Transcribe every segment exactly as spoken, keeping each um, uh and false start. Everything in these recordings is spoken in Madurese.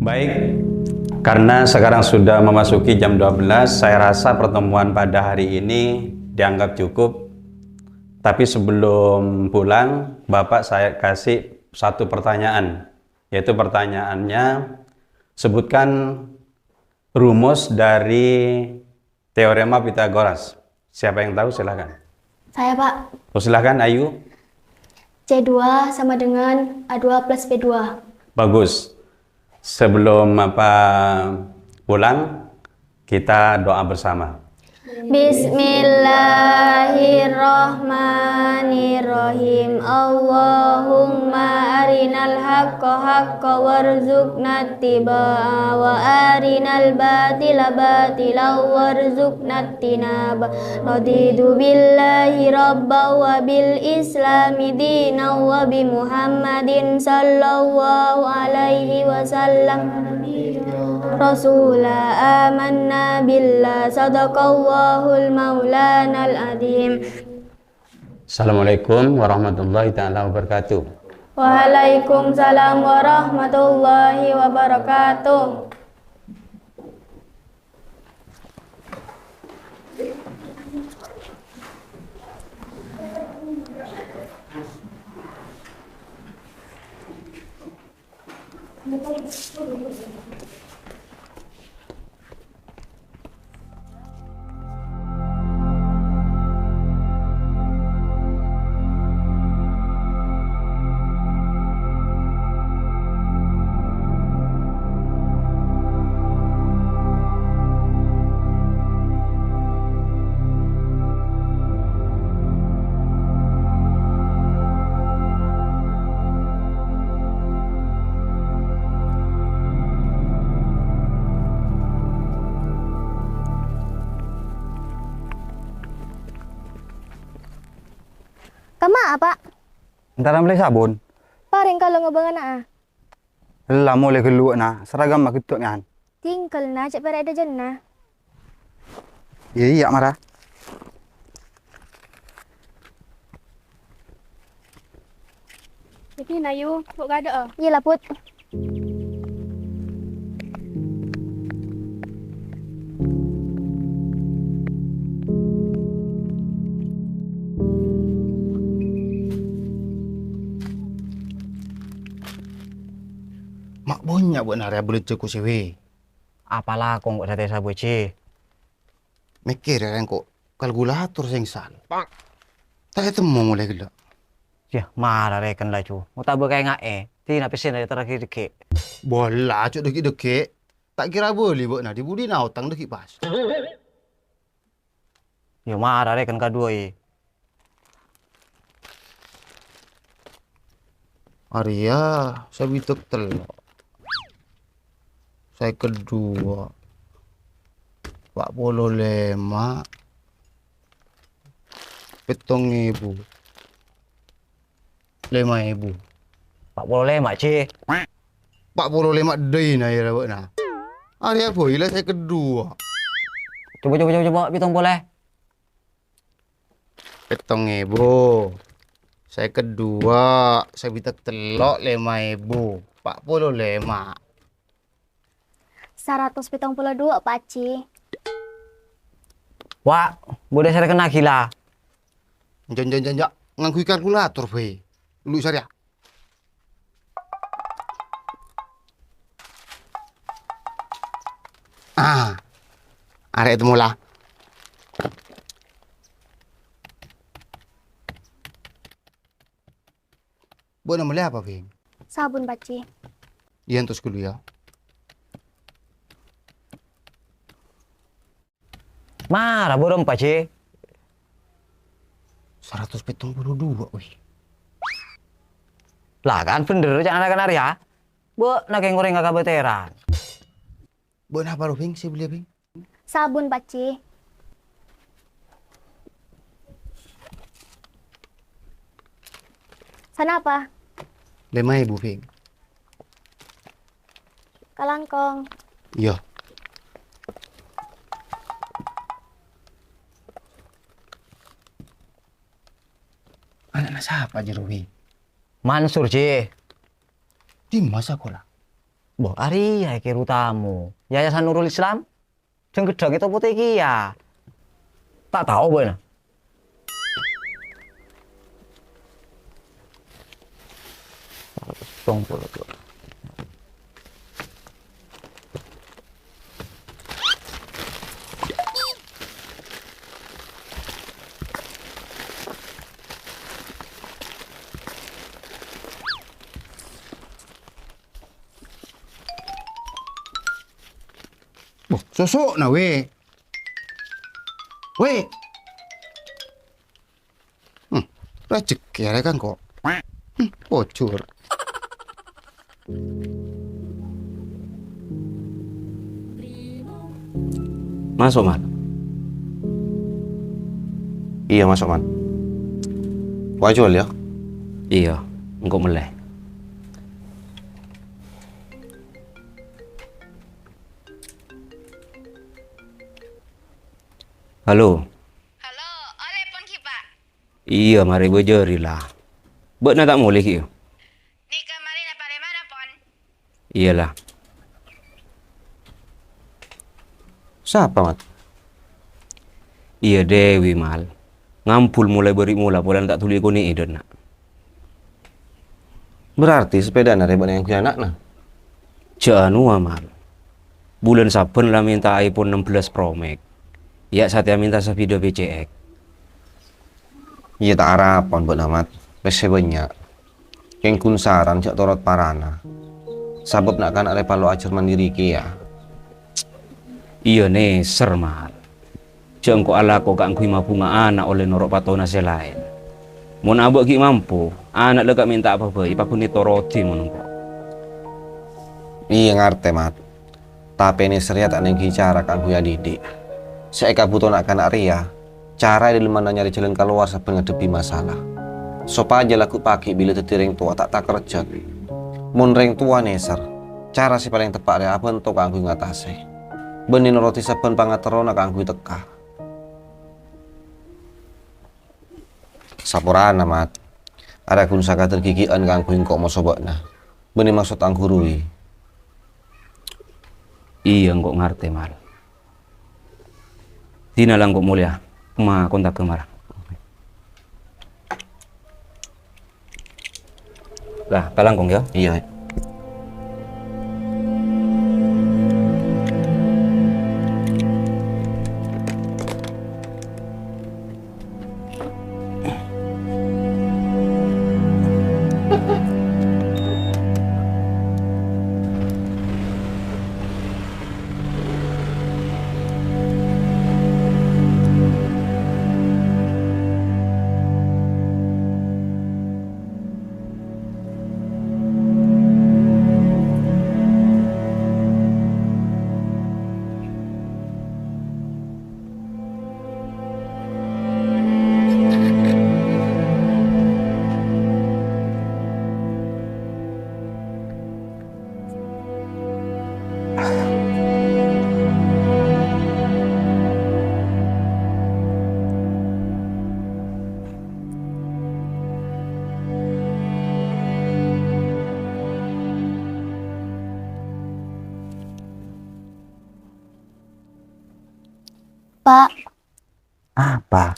Baik, karena sekarang sudah memasuki jam dua belas, saya rasa pertemuan pada hari ini dianggap cukup. Tapi sebelum pulang, Bapak saya kasih satu pertanyaan, yaitu pertanyaannya, sebutkan rumus dari teorema Pythagoras. Siapa yang tahu, silahkan. Saya, Pak. Oh, silahkan, Ayu. C dua sama dengan A dua plus B dua. Bagus. Sebelum apa pulang, kita doa bersama. Bismillahirrahmanirrahim. Allahumma arinal haqqa haqqa warzuqna ittiba'a wa arinal batila batila warzuqna ittinaba. Raditu billahi rabba wa bil islami dina wa bi Muhammadin sallallahu alaihi wasallam rasula. Amanna billah, sadaqallahul maulanal adzim. Assalamualaikum warahmatullahi taala wabarakatuh. Waalaikumsalam warahmatullahi wabarakatuh. Kemma, Pak? Entara mellè sabun. Parèng kalongnga bângngana, a. Ella molè ghâllu, na, saragamma ghetto' nyan. Tinggalna, cè' pèra' è dâjâna. Iyâ, iyâ, mara. Jadi, Nayu, Bu' kadâ'â? Iyâ, la, Put. Ma' bânnya' bâ'na rèya abâlâjjhâ ko' sèwè. Apala kong ko' satèya sabâjâ. Mèkkèrè rèng ko' kalkulator sèngsal. Ta' ètemmo molè ghellâ'. Yâ, mara rèken laju. Ngotabâ kaènga'è. Dina pèssèna èterraghi dhâggi'. Bola, aco' dhâggi'-dhâggi'. Ta' kèra abâli bâ'na, dhi-budhina otang dhâggi' pas. Yâ, mara rèken kaduwâ, è. Arèya sabidhâk tello', sèket duwâ', pa' polo lèma', pèttong èbu, lèma èbu. Pa' polo lèma', Jhi. Pa' polo lèma' dâina, yâ, bâ'na. Arèya bhâi la sèket duwâ'. Coba, coba, coba, coba, pèttong polè. Pèttong èbu, sèket duwâ', sabidhâk tello', lèma èbu, pa' polo lèma'. Saratos pèttong polo duwâ', Pak Jhi. Wa', bâdâ sè rèkennaghi la. Enjâ', enjâ', enjâ', enjâ', ngangghuy kalkulator bhâi. Lu sarèya. Ah, arèya ètemmo la. Bâ'na mellè apa, Bhing? Sabun, Pak Jhi. Iyâ, entos ghâllu, yâ. Mara bârâmpa, Jhi? Saratos pèttong polo duwâ', wè. La, kan bhendher ca'na kan arèya. Bâ'na kèng orèng kabâtèran. Bâ'na apa, Bhing, sè belliyâ, Bhing? Sabun, Pak Jhi. Sanapa? Lèma èbu, Bhing. Kalangkong. Iyâ. Ana'na sapa jârèya, Bhing? Mansur, Jhi. Dimma sakola? Bo, arèya èkèru tamu Yayasan Nurul Islam? Jhâng-ghedhâng è Topo Tè kèya. Ta' tao bâ'na. Songko lagi. Bo, soso'na, Wè. Wè. Hmm, rejhekkè arè kan kok. Hmm, pojhur. Maso', Mat. Iyâ, maso', Mat. Wajul, yâ? Iyâ, engko' mellè. Halo. Halo, ollè pon ghi, Pa'? Iyâ, marè bâjâri, la. Bâ'na ta' molè ghi, yâ? Nèka marè napa lèmana pon? Iyâ, la. Sapa, Mat? Iyâ, Dewi, Mal. Ngambul molaè bâri' mola polana ta' dhuli èkonè'è dâ' enna'. Berarti sepedana rè bâ'na èyangghuy ana'na? Jhâ' anowa, Mal. Bulân sabbhân la mènta iPhone enam belas Pro Max. Yâ' satèya mènta sepeda B C X. Iyâ, ta' arapa pon bâ'na, Mat. Pèssè bânnya'. Kèng ghun saran jhâ' torot parana. Sabâb na'-kana' rè parlo ajhâr mandiri kèya. Iyâ, nèser, Mal. Jhâ' engko' alako kaangghuy mabhunga ana' ollè noro' patona sè laèn. Mon abâ' ghi' mampo, ana' la ka' mènta apa bhâi, pabânnè torodhi mon engko'. Iyâ, ngartè, Mat. Tapè nèser rèya ta' nèngghi cara kaangghuy adhidhi'. Sè èkabhuto na'-kana' rèya, cara è dhâlemmanna nyarè jhâlân kalowar sabbhân ngaddhebbhi masalah. Sopajâ lagghu' paghi' bilâ dhâddhi rèng towa ta' takerjhât. Mon rèng towa nèser, cara sè palèng teppa' rèya abhânto kaangghuy ngatasè. Bânnè norodhi sabbhân pangaterrona kaangghuy tekka. Saporana, Mat. Arèya ghun sakadâr ghighhi'ân kaangghuy engko' moso bâ'na. Bânnè maksod angghuruwi. Iyâ, engko' ngartè, Mal. Dina la engko' molèya. Ma kontak ka mara. Lah, kalangkong ya. Iyâ. Pa'. Apa?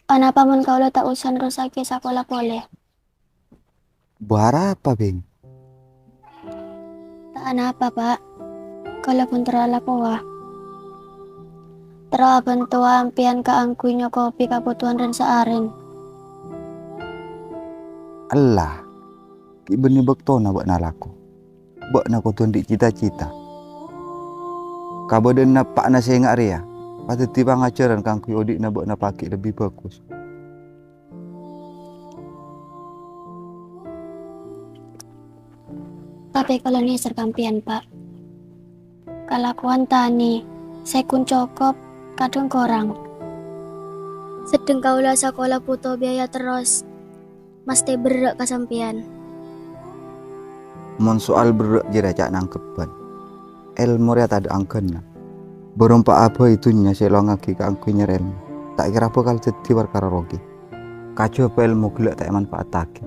Anapa mon kaulâ ta' osa nerrossaghi sakola polè? Bârâmpa, Bhing? Ta' anapa, Pa'. Kaulâ pon terro alakowa. Terro abhântowa ampèyan kaangghuy nyokobhi kabhutowan rèn-saarèn. Ella, ghi' bânnè bâktona bâ'na alako. Bâ'na kodhu andi' cita-cita. Kabâdâ'ânna eppa'na sènga' rèya padâddhi pangajhârân kaangghuy odi'na bâ'na paghi' lebbi bhâghus. Tapè kaulâ nèser ka sampèyan, Pa'. Kalakowan tanè sè ghun cokop, kadhâng korang. Sedheng kaulâ sakola bhuto biaya terros. Mastè berrâ' ka sampèyan. Mon soal berrâ' jârèya ca' nangkebbhân, èlmo rèya tadâ' angghâna. Bârâmpa abâi dhunnya sè èlowangngaghi kaangghuy nyarè èlmo, ta' kèra bhâkal dhâddhi parkara rogi. Kajhâbhâ èlmo ghellâ' ta' èmanfaataghi.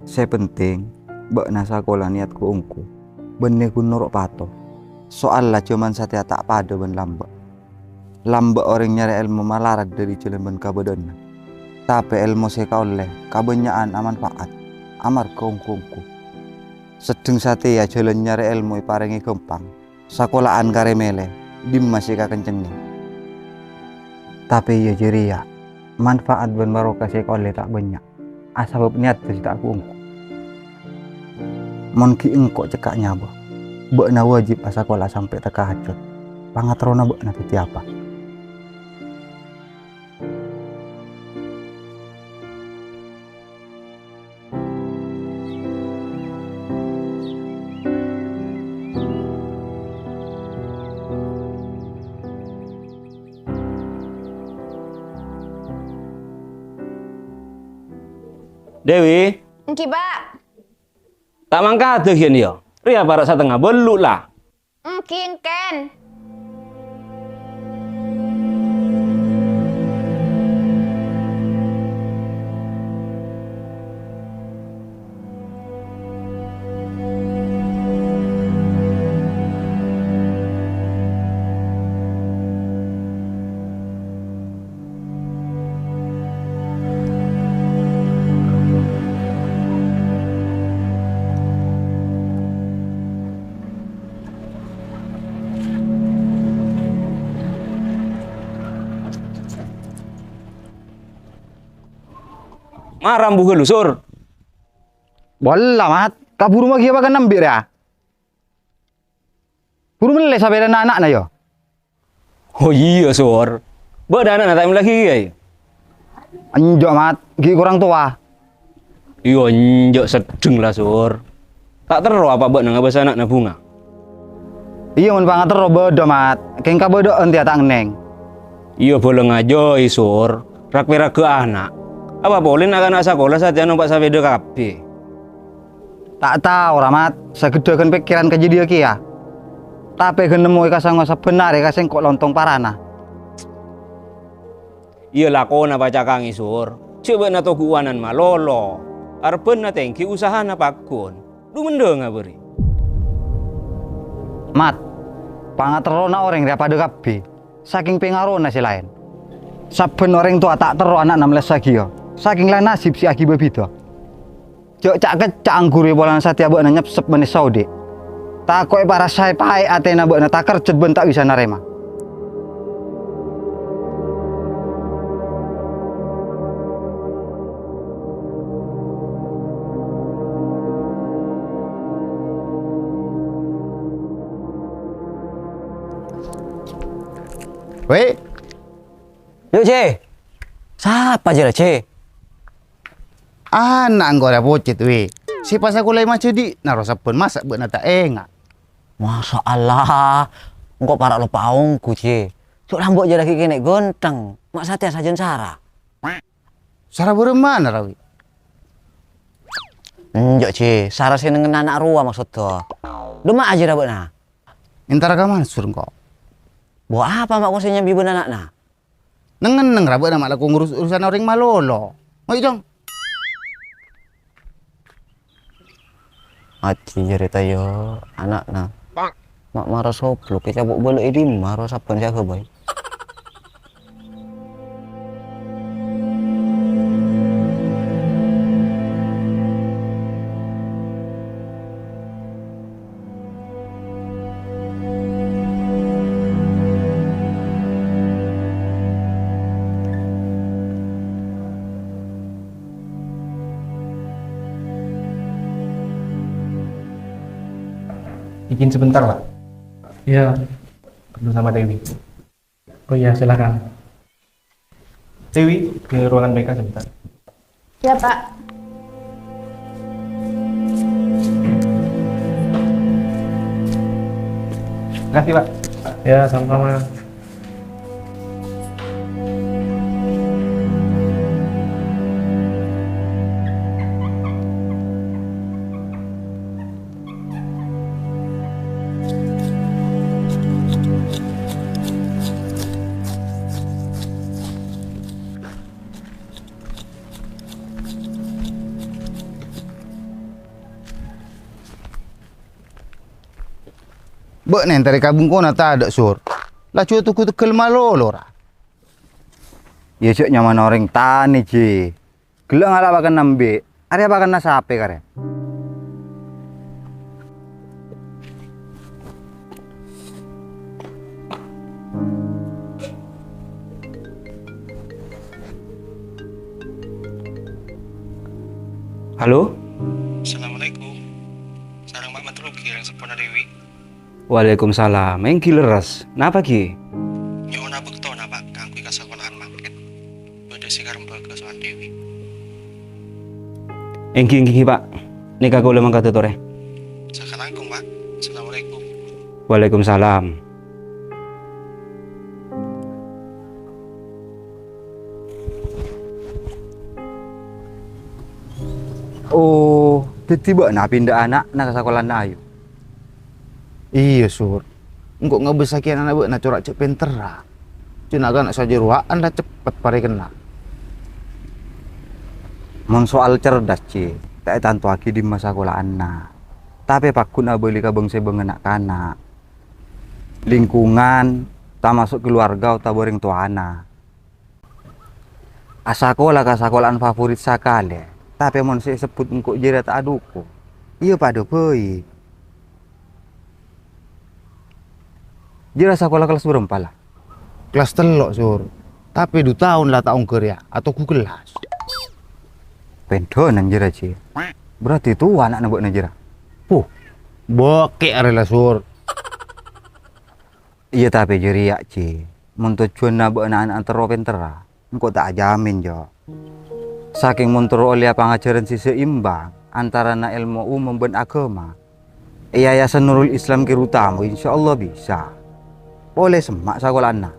Sè penting, bâ'na sakola niyat ghu-ongghu, bânnè ghu noro' pato. Soalla jhâman satèya ta' padâ bân lambâ'. Lambâ' orèng nyarè èlmo malarat dhâri jhâlân bân kabâdâ'ânna. Tapè èlmo sè èkaollè kabânnya'an amanfa'at, amarghâ ongghu-ongghu. Seddheng satèya jhâlân nyarè èlmo èparèngè ghâmpang, sakola'an karè mèlè, dimma sè èkakencengngè. Tapè iyâ jârèya, manfa'at bân barokah sè èkaollè ta' bânnya', asabâb niyaddhâ sè ta' ghu-ongghu. Mon ghi' engko' cekka' nyabâ, bâ'na wajib asakola sampè' tahajjud. Pangaterrona bâ'na dhâddhi apa? Dewi, Èngghi, Pak. Ta' mangkadhâ ghiyân, yâ? Rèya para' satengnga bâllu', la. Èngghi, èngkèn. Mara ambu ghâllu, Sur. Bâlla, Mat. Kabhuru maghi apa kan embi', rèya? Buru mellè sapèdana ana'na, yâ? Oh, iyâ, Sur. Bâ'na ana'na ta' mellèaghi, yâ? Enjâ', Mat. Ghi' korang towa. Iyâ, enjâ' seddheng, la, Sur. Ta' terro apa bâ'na ngabâs ana'na bhunga? Iyâ, mon pangaterro bâdâ, Mat. Kèng kabâdâ'ân tèya ta' ngennèng. Iyâ, bâlâ ngajâi, Sur. Rak-pèraghâ ana'. Apa polè na'-kana' sakola satèya nompa' sapèda kabbhi? Ta' tao, ra, Mat. Saghâdhâghân pèkkèran ka jâdiyâ kèya. Tapè ghân nemmoè kasangowa sabbhân arè ka sèngko' lontong parana. Iyâ, lakona pacakangè, Sur. Jhâ' bâ'na togu'anan malolo. Karebbhânna tèngghi, usahana paggun. Dhu-mendhungnga bâri'. Mat, pangaterrona orèng rèya padâ kabbhi, sakèng pengarona sè laèn. Sabbhân orèng towa ta' terro ana'na mellèssaghi, yâ, sakèng la nasib sè aghibâ bhidhâ. Jhâ' ca'-kecca' angghuruwi polana satèya bâ'na nyepsep bân èsaodi'. Tako' èparasaè paè' atèna bâ'na takerjhut bân ta' bisa narèma. Wè. Yu', Jè. Sapa jârèya, Jè? Ana' engko' rèya pocèt, Wi. Sè pas aku la majâdi'na ro sabbhân, masa' bâ'na ta' enga'? Masya Allah, engko' para' loppa ongghu, Jè. Jhâ' lambâ' jârèya ghi' kènè' ghântheng, ma' satèya sajân sara. Sara bârâmma, ra, Wi? Enjâ', Jè, sara sè nengngen ana' rowa maksodda. Dâ' emma'a jârèya bâ'na? Entara ka Mansur engko'. Bo apa ma' kosè nyambi bân ana'na? Neng-enneng ra bâ'na ma' lako ngurus urusanna orèng malolo. Ngoy, Cong. Ajiyâ rèya, yâ, ana'na. Ma' mara soblok, ècabok bâlâ è dimma ro sabbhân sè aghâbây. Izin sebentar, Pak. Iya, perlu sama Dewi. Oh iya, silakan. Dewi, ke ruangan B K sebentar. Ya, Pak. Makasih, Pak. Ya, sama-sama. Bâ'na entarè ka bengkona tadâ', Sur. Laju atoghu tegghâl malolo, ra. Iyâ, jhâ' nyamana orèng tanè, Ji. Ghellâ' ngala' pakanna embi'. Arèya pakanna sapè, karè. Halo? Assalamualaikum. Sareng Pak Matrogi, rèng seppona Dewi. Waalaikumsalam. Èngghi lerres. Napa, Ghi? Nyo'ona bâktona, Pak, kaangghuy ka sakola'an mangkèn. Bâdâ sè karembhâghâ soal Dewi. Èngghi, èngghi, Pak. Nèka kaulâ mangkat torè. Sakalangkong, Pak. Assalamualaikum. Waalaikumsalam. Oh, dhâddhi bâ'na pinda ana'na ka sakola'anna Ayu? Iyâ, Sur. Engko' ngabâssaghi ana'na bâ'na cora' jhâ' pènterra. Jhâ' na'-kana' sajârowa la ceppet parèkenna. Mon soal cerdas, Ji, ta' ètantowaghi dimma sakola'anna. Tapè pagghun abâli ka bâng-sèbângnga na'-kana'. Lingkungan, tamaso' kaluwarga otabâ orèng towana. Asakola ka sakola'an favorit sakalè, tapè mon sè èsebbhut engko' jârèya ta' adhukung, iyâ padâ bhâi. Jârèya sakola kellas bârâmpa, la? Kellas tello', Sur. Tapè du taon la ta' ongghâ rèya, atoghu kellas. Pènḍhânan jârèya, Ji. Berarti towa ana'na bâ'na jârèya. Puh, bâkè' arè la, Sur. Iyâ, tapè jârèya, Ji. Mon tojjhuwânna bâ'na ana' terro pènterra, engko' ta' ajhâmin, Jo. Sakèng mon terro ollèya pangajhârân sè seimbang antarana èlmo umum bân aghâma, è Yayasan Nurul Islam Kirutamo, insyaallah bisa. Polè semma' sakola'anna.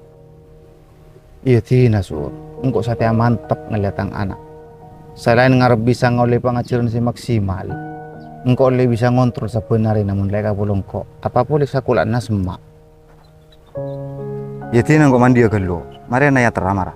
Iyâ, dina, Sur. Engko' satèya mantep ngallè tang ana'. Salaèn ngarep bisa ngaollè pangajhârân sè maksimal, engko' ollè bisa ngontrol sabbhân arèna mon la èkapolong engko'. Apa polè sakola'anna semma'. Yâ, dina engko' manḍiyâ ghâllu. Marèna èyaterra, mara.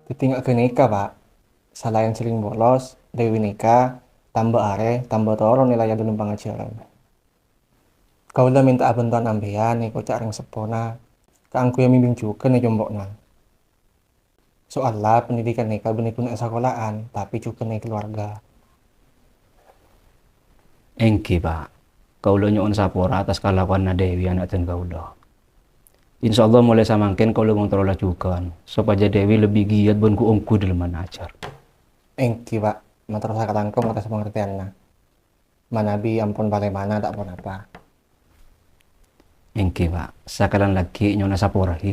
Dhâddhi nga' ghânèka, Pa'. Salaèn sering bolos, Dewi nèka tamba arè, tamba toro' nilaiya dâlem pangajhârân. Kaulâ mènta abhântowan ampèyan èkoca' rèng seppona, kaangghuy ambimbing jhughân è compo'na. Soalla pendidikan nèka bânnè ghun è sakola'an, tapè jhughân è kaluwarga. Èngghi, Pa'. Kaulâ nyo'on sapora atas kalakowanna Dewi, ana' dân kaulâ. Insyaallah, molaè samangkèn kaulâ ngontrolla jhughân, sopajâ Dewi lebbi giyât bân ghu-ongghu dâlem manajhâr. Èngghi, Pa'. Mator sakalangkong atas pangartèyanna. Manabi ampon palèmana ta' ponapa. Èngghi, Pa'. Sakalèyan lagghi' nyo'ona sapora, ghi.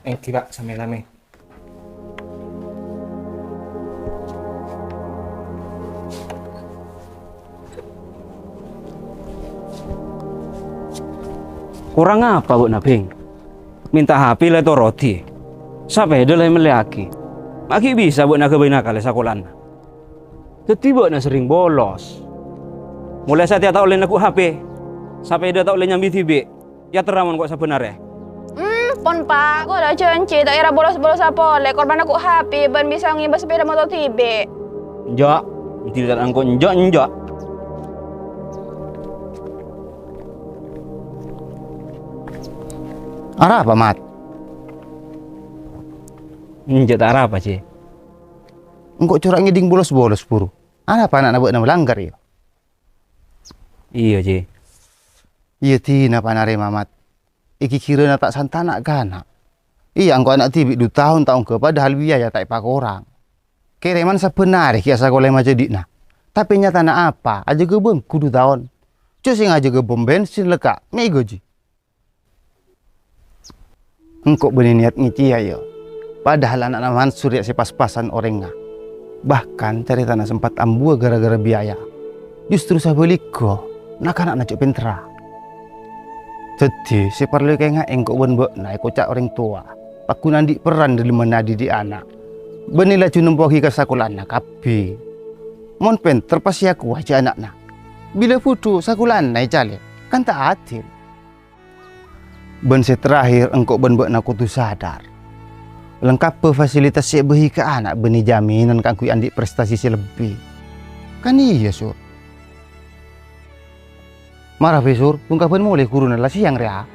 Èngghi, Pa', samè-lamè. Korang apa bâ'na, Bhing? Mènta H P la ètorodhi. Sapèda la èmellèyaghi. Ma' ghi' bisa bâ'na aghâbây nakal è sakola'anna. Dhâddhi bâ'na serrèng bolos. Molaè satèya ta' ollè neggu' H P. Sapèda ta' ollè nyambi dhibi'. Èyaterra mon ko' sabbhân arè. Hmm, pon, Pa'. Ko' la jhânjhi ta' kèra bolos-bolos sapolè, korban neggu' H P bân bisa ngèbâ sapèda motor dhibi'. Enjâ'. Èngghi ta' engko' enjâ', enjâ'. Arapa, Mat? Enjâ' ta' arapa, Ji. Engko' cora' ngèḍing bolos-bolos, buru. Arapa ana'na bâ'na malanggar, yâ? Iyâ, Ji. Iyâ, dina panarèma, Mat. Èghighirâna ta' santana' kana'. Iyâ, engko' ana' dhibi' du taon ta' ongghâ, padahal biaya ta' èpakorang. Kèrèman sabbhân arè ghi' asakola è majâdi'na. Tapè nyatana apa? Ajâgâ bângghu du taon. Jhâ' sè ngajâgâ pom bensin lekka', mè' èghâji. Engko' bânnè niyat ngècèya, yâ. Padahal ana'na Mansur rèya sè pas-pasan orèngnga. Bahkan carètana sempat ambuwâ ghârâ-ghârâ biaya. Justru sabhâligghâ, na'-kana'na jhâ' pènterra. Dhâddhi, sè parlo èkaènga'è engko' bân bâ'na èkoca' orèng towa, paggun anḍi' peran dâlem mandhidhi' ana'. Bânnè laju nempo'aghi ka sakola'anna kabbhi. Mon pènter, pas èakowa jhâ' ana'na. Bilâ bhudhu sakolana ècalè', kan ta' adil. Bân sè terakhir, engko' bân bâ'na kodhu sadar. Lengkabbhâ fasilitas sè èbâghi ka ana' bânnè jaminan kaangghuy andi' prestasi sè lebbi. Kan iyâ, Sur? Mara bhâi, Sur, bungkabân molè ghuruna la sèyang rèya.